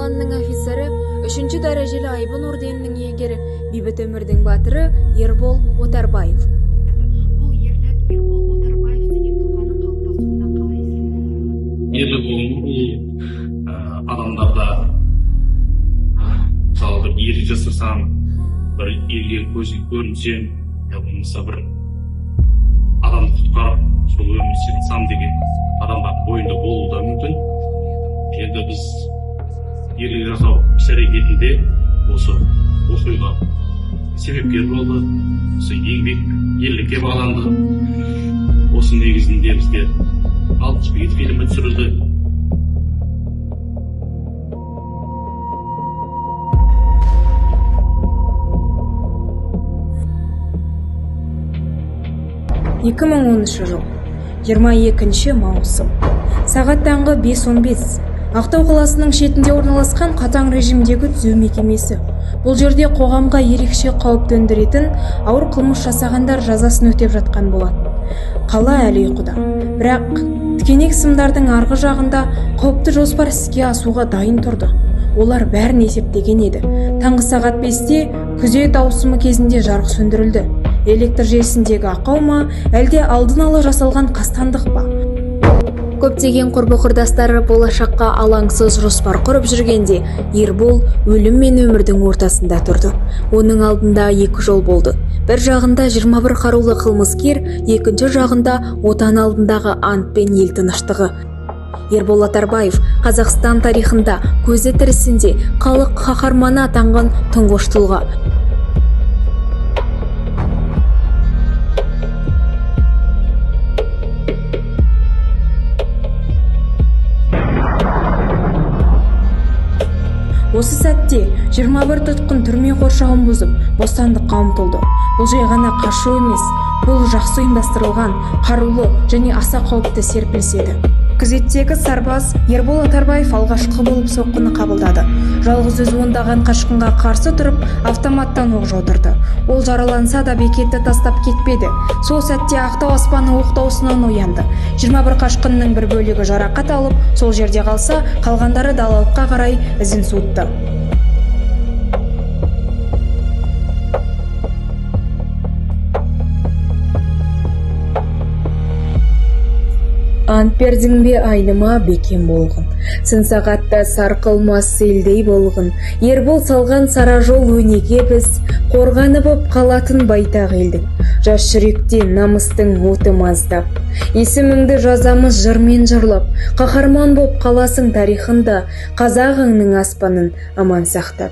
ұланының офицері, 3-ші дәрежелі Айбын орденінің иегері, бейбіт өмірдің батыры Ербол Отарбаев. Бұл ерлік Ербол Отарбаев деген тұлғаның қалыптасуына қалай әсер етті? Ерлік ұғымы бұл адамдарда, мысалы, бір ерлік жасасам, бір елге көзге көрінсем, я болмаса бір адамды құтқарып, сол өмір сыйласам деген адамдардың бойында болуы да мүмкін. Енді біз ерлік жасау іс әрекетінде осы оқиға себепкер болды, осы еңбек ерлікке бағаланды. Осы негізінде бізде 60 бекет фильмі түсірілді. 2010 жыл, 22 маусым. Сағат таңғы 5:15. Ақтау қаласының шетінде орналасқан қатаң режимдегі түзеу мекемесі. Бұл жерде қоғамға ерекше қауіп төндіретін ауыр қылмыс жасағандар жазасын өтеп жатқан болатын. Қала әлі ұйқыда. Бірақ тікенек сымдардың арғы жағында қауіпті жоспар іске асуға дайын тұрды. Олар бәрін есептеген еді. Таңғы сағат 5-те күзет ауысымы кезінде жарық сөндірілді. Электр желісіндегі ақау ма, әлде алдын ала жасалған қастандық па? Көптеген құрбы-құрдастары болашаққа алаңсыз жоспар құрып жүргенде, Ербол өлім мен өмірдің ортасында тұрды. Оның алдында екі жол болды. Бір жағында 21 қарулы қылмыскер, екінші жағында отан алдындағы ант пен ел тыныштығы. Ербол Отарбаев Қазақстан тарихында көзі тірісінде халық қаһарманы атанған тұңғыш тұлға. Осы сәтте 21 тұтқын түрме қоршауын бұзып, бостандыққа ұмтылды. Бұл жай ғана қашу емес, бұл жақсы ұйымдастырылған, қарулы және аса қауіпті серпіліс еді. Күзеттегі сарбаз Ербол Отарбаев алғашқы болып соққыны қабылдады. Жалғыз өзі ондаған қашқынға қарсы тұрып, автоматтан оқ жаудырды. Ол жараланса да бекетті тастап кетпеді. Сол сәтте Ақтау аспаны оқ дауысынан оянды. 21 қашқынның бір бөлігі жарақат алып, сол жерде қалса, қалғандары далалыққа қарай ізін суытты. Ант бердің бе айныма бекем болғын, сын сағатта сарқылмас селдей болғын. Ербол салған сара жол өнеге біз, қорғаны боп қалатын байтақ елдің. Жас жүректе намыстың оты маздап, есіміңді жазамыз жырмен жырлап, қаһарман боп қаласың тарихында, қазағыңның аспанын аман сақтап.